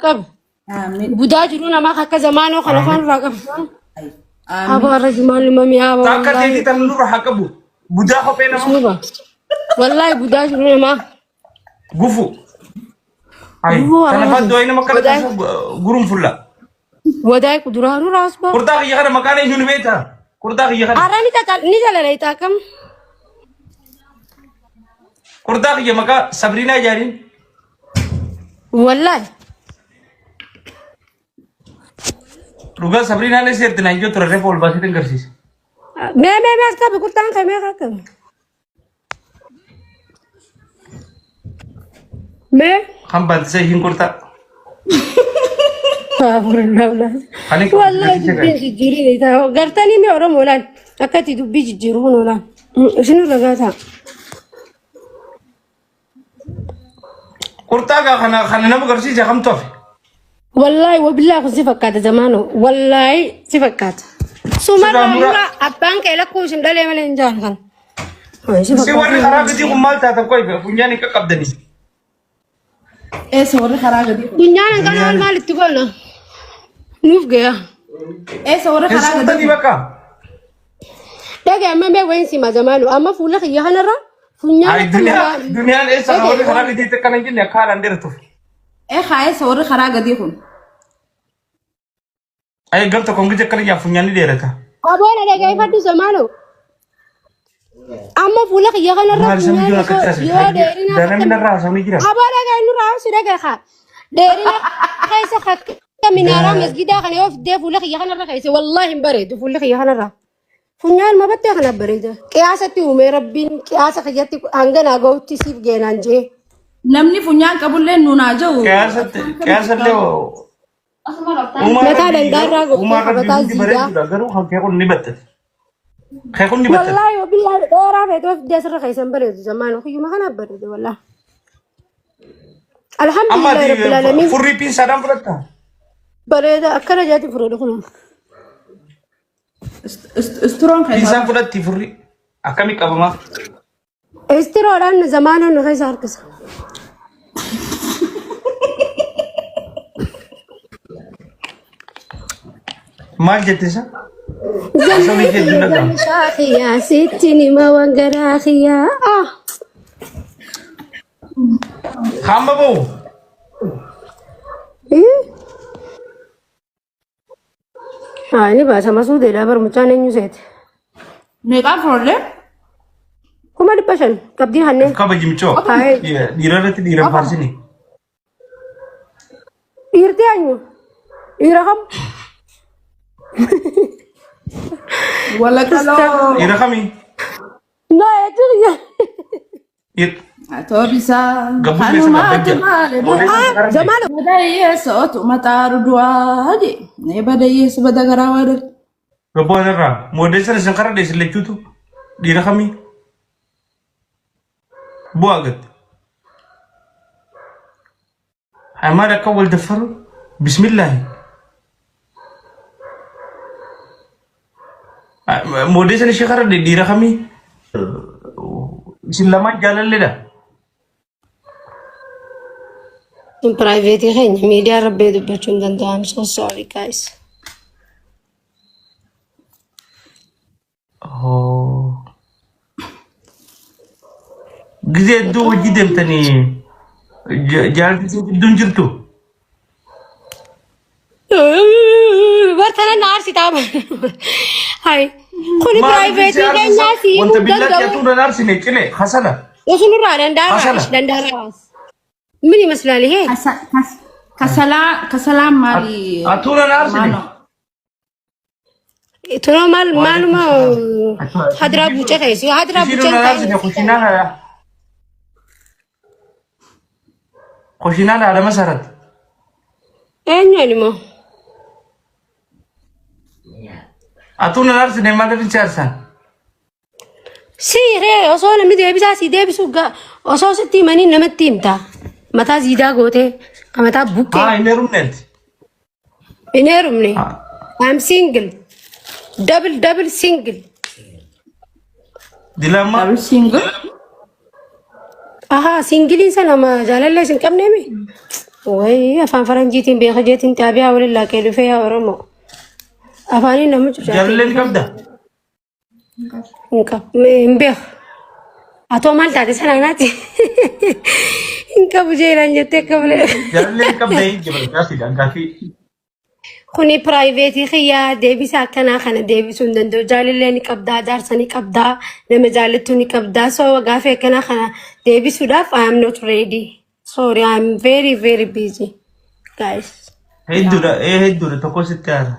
qabu. Amiin. Budaa jiru namaa akka zamaanoo kana Amiin. faan irraa qabu. Amiin. Aboo har'a jumaan numa mi'aawa Takka wallaahi. teetii tan nurra haa qabu. Budaa kophee namaa. Suuba. Wallaahi budaa jiru namaa. Gufu. Ay, Gufuu tana har'a. faa du'aa nama akkana Wadaay taasisu guruun fulla. wadaay kuduraa nurraa osbaa. Kurtaa kiyya kana maqaan eenyu ni beektaa? Kurtaa kiyya kana. Har'a ni tatal ni jalaleeta akkam. Kurtaa kiyya maqaa Sabriinaa Jaariin. Wallaahi. Dhugaa Sabriinaan eessa jirti naan jettu reefu ol baasee agarsiisa. Mee mee mee as qabi kurtaan kee mee qabi. Mee. Kan baantisa ishiin kurtaa. Kan hin Wallaahi qabdu dubbiin jijjiirin gartanii mee Oromoo laal akka itti dubbii jijjiiru kun olaan isin irra gaataa. Qurxaa gaa kana kana nama garsiise kamtu hafe? Wallaahi wabillaa kun si fakkaata zamaanoo wallaahi si fakkaata. Sumarraa Sirraa muraa. muraa abbaan kee lakkuu isin dhalee malee hin jaan kan. Si Si warri fakkaata. karaa gadii kun maal taatan qoy funyaan hin qaqqabdanii. Eessa warri karaa gadii kun? Funyaan hanqana maal maal itti goona? Nuuf gaya. Eessa warri Hin karaa gadii suutanii kun? bakka. Dhagee amma mee wayin sima zamaanoo amma fuula kiyya kanarra funyaan Ay akka duniyaa muraa. duniyaan eessa Dhagee warri karaa gadiitti akkana hin jenne akka haalaan dheeratuuf. Ee haa eessa warri karaa gadii kun? Ay gam tokkoon gija akkana jaa funyaan ni dheerata. Aboona dhageeffadhu zamaanoo. Amma fuula kiyya kanarra Maal sabni funyaan jiru akka osoo taasisu? yoo dheerina Daanamni narraa haasawni jira. Aboo dhagaa inni irraa si dhagaa haa. Dheerina keessa akka minaaraa masgidaa kana yoo fiddee fuula kiyya kanarra keessa wallaahi hin bareedu fuulli kiyya kanarra. Funyaan mabattee kana bareeda. Qiyaasatti uumee rabbiin qiyaasa kiyyatti hanga naa gahutti siif geenaan jee. Namni funyaan qabullee nuun haa jiru. Qiyaasallee uumaa Mataa rabbii dandaarraa gootee uumaa rabbii qabataa hundi ziidaa. bareeduudha garuu kan kee kun ni battate. Kee kun ni battate. Wallaahi billaahi dheeraa feetoo fiddee asirra keessa hin bareedu zamaan kiyyuma kana bareedu wallaahi. Amma Alhamdulillahi rabbil ati alamin. furrii piinsaadhaan fudhatta. Bareeda akkana jaati fudhadhu kun. Isturoon keessaa. Piinsaan fudhatti furrii akkami qabamaa? Istiroodhaan zamaana nu keessa harkisa. Maal jette isa? Haasawni kee hedduu dhaga'ama. Shaakiyaa sitti nima waan garaa kiyyaa. Ah. Hamma ba'u. Eh? Haa inni baasa masuudeedha bar mucaan eenyu seete. Meeqaan fudhadhee? 500,000 qabdii hanneen. Kabaji michoo. Haye. Dhiira irratti dhiira hin faarsini. Dhiirti eenyu? Dhiira kam? Walakaloo. Dhiira kamii? No jechuun Atoobisaa. Gabbuu keessa Kanumaatu gabbajja. maale. Moodeessa Zamaana Badayyeessa otu maxaaru du'aa jee. Nee badayyeessa bada garaa waa darbe. Gabbuu irraa moodeessa isin karaa dheessin lachuutu dhiira kamii? Bu'aa gatte. Maal akka wal daffaru bismillaahi. Moodeessan ishee karaa dhiira kamii? Isin lamaan jaalalleedha. Kun piraayiveetii keenya miidiyaa irra ba'ee dubbachuu hin danda'amu. So sorry guys. Oh. Gizee hedduu hojii deemtanii jaalti isin gidduu hin jirtu. Bartana na aarsitaa. Hai. Kuni Maaliif si piraayiveetii aarsisa? keenyaa si himuu Wanta hin billatti danda'u. atuu nan aarsine cile hasala. Isinirraa danda'aa Hasala. danda'aa. ምን ይመስላል ይሄ? Kasalaan maali? Atuu nan aarsine. Maaloo? Tunoo maal maaluma hadiraa buucee keessi hadiraa Isiin buucee nan aarsine kushinaan haadha. Kushinaan haadha masarat. eenyu immoo Atuu nan aarsine maaliif si aarsan? Si ree osoo namni deebisaa si deebisu osoo sitti himanii namatti himta. Mataa ziidaa gootee ka mataa buqqee Haa hin heerumneeti. hin heerumne. I'm single. Double double single. Dilamma Double single. Ahaa singiliin sana ma jaalallee isin qabneemi. Wayii afaan faranjiitiin beeka jeetiin xaabiyaa waliin laaqee dhufee yaa Oromoo. Afaaniin nama cucaatee Jaalallee ni qabda? Hin qabu. Hin beeku. Atoo maal taate sana naati? Hin qabu jeelaan jettee akka malee. Jaalallee ni qabda hin jibra gaaffiidhaan gaaffii. Kuni private kiyyaa deebisa akkanaa kana deebisuu hin danda'u. Jaalallee ni qabdaa, jaarsa ni qabdaa, nama jaallattu ni qabdaa. So gaaffii akkanaa kana deebisuudhaaf I am not ready. Sorry, I am very very busy. Guys. Hedduudha ee hedduudha tokko sitti haala.